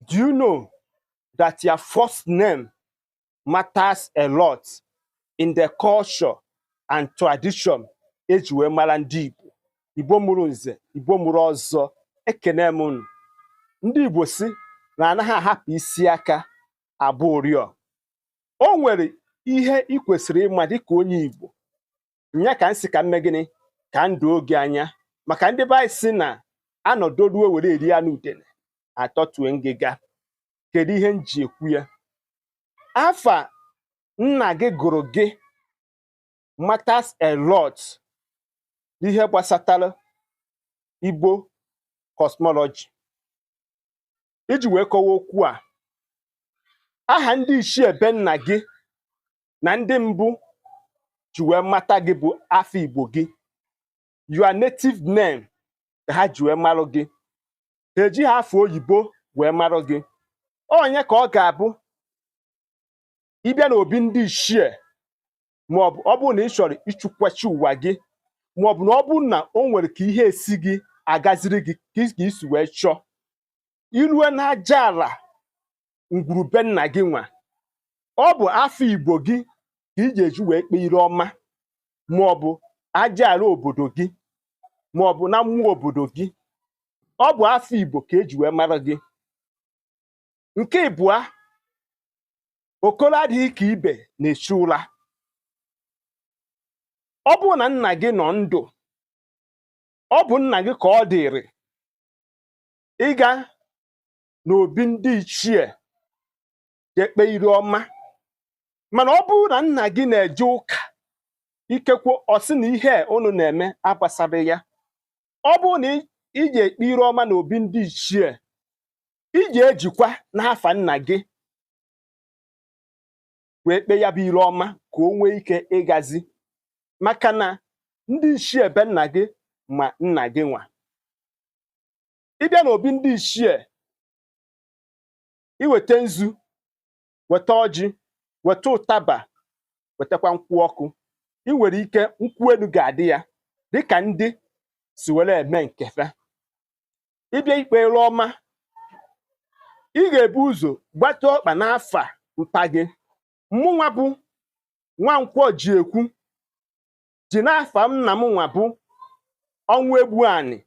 Do you know that your first name matters a lot in the culture and tradition eji wee mara ndị Igbo? Igbo mụrụ nze, Igbo mụrụ ọzọ, ekene m unu. Ndị Igbo si na anaghị ahapụ isi aka abụ ụrịọ. O nwere ihe ị kwesịrị ịma dịka onye Igbo. Nya ka m sị ka m mee gịnị? Ka m doo gị anya, maka ndị be anyị sị na anọdoruo were eri anụ udene atọtue ngịga. Kedu ihe m ji ekwu ya? Afa nna gị gụrụ gị matters a lot n'ihe gbasatara Igbo cosmology. Iji wee kọwaa okwu a, aha ndị ichie be nna gị na ndị mbụ ji wee mata gị bụ afa Igbo gị, your native name, ka ha ji wee marụ gị. Ha ejighị afa oyibo wee marụ gị. Onye ka ọ ga-abụ ịbịa n'obi ndị ichie, maọbụ ọ bụrụ na ị chọrọ ịchụkwachi ụwa gị, maọbụ na ọ bụrụ na o nwere ka ihe esi gị agaziri gị ka isi wee chọọ, irue n'aja ala ngwurube nna gị nwa, ọ bụ afa Igbo gị ka ị ga-eji wee kpee ire ọma, maọbụ aja ala obodo gị, maọbụ na mmụọ obodo gị. Ọ bụ afa Igbo ka eji wee mara gị. Nke ịbụa, okolo adịghị ka ibe na-echi ụra. Ọ bụrụ na nna gị nọ ndụ, ọ bụ nna gị ka ọ dịrị ịga n'obi ndị ichie jee kpee ire ọma. Mana ọ bụrụ na nna gị na-eje ụka, ikekwe ọ sị na ihe unu na-eme agbasara ya, ọ bụrụ na ị ga-ekpe ire ọma n'obi ndị ichie, ị ga-ejikwa n'afa nna gị wee kpee ya bụ ire ọma, ka o nwee ike ịgazi, maka na ndị ichie be nna gị ma nna gị nwa. Ịbịa n'obi ndị ichie, iweta nzu, weta ọjị, weta ụtaba, wetakwa nkwụ ọkụ. Ị nwere ike nkwụ elu ga-adị ya, dịka ndị si were eme nkefe. Ịbịa ikpe ire ọma, ị ga-ebu ụzọ gbata ọkpa n'afa mpa gị. Mụnwa bụ Nwankwọ ji ekwu ji n'afa nna m nwa bụ ọnwụ egbu anị,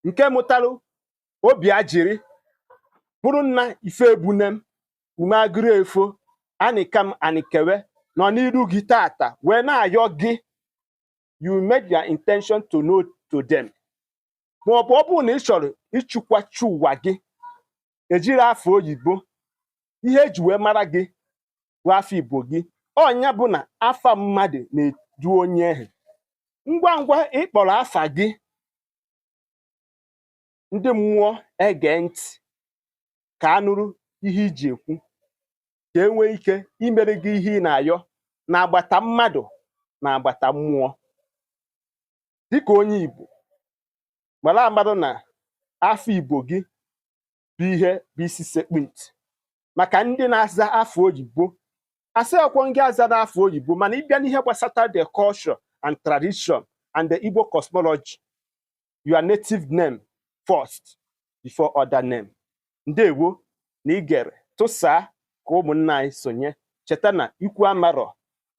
nke mụtalụ obi ajiri bụrụ nna ife egbunem ume agụrụ efo anịkam anịkewe nọ n'iru gị tata wee na-ayọ gị. You make your intention to know to them. Ma ọ bụ ọ bụrụ na ị chọrọ ịchụkwachi ụwa gị, ejiri afa oyibo. Ihe eji wee mara gị bụ afa Igbo gị. Ọnya bụ na afa mmadụ na-edu onye ahụ. Ngwa ngwa ịkpọrọ afa gị, ndị mmụọ ege ntị ka a nụrụ ihe iji ekwu, ka e nwee ike imere gị ihe ị na-ayọ na-agbata mmadụ na agbata mmụọ. Dịka onye Igbo, mara amarụ na afa Igbo gị bụ ihe bụ isi sekpu ntị. Maka ndị na-aza afa oyibo, asịghịkwa gị aza n'afa oyibo, mana ịbịa n'ihe gbasata the culture and tradition and the Igbo cosmology, your native name first before other name. Ndewo na igere. Tụsaa ka ụmụnna anyị sonye. Cheta na ikwu amarọ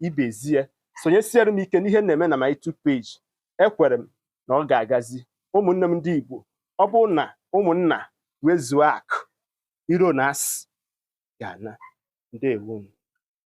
ibezie. Sonyesiere m ike n'ihe na-eme na my YouTube page. Ekwere m na ọ ga-agazi. Ụmụnne m ndị Igbo, ọ bụrụ na ụmụnna wezuo akụ iro na asị ga-ana. Ndewo m.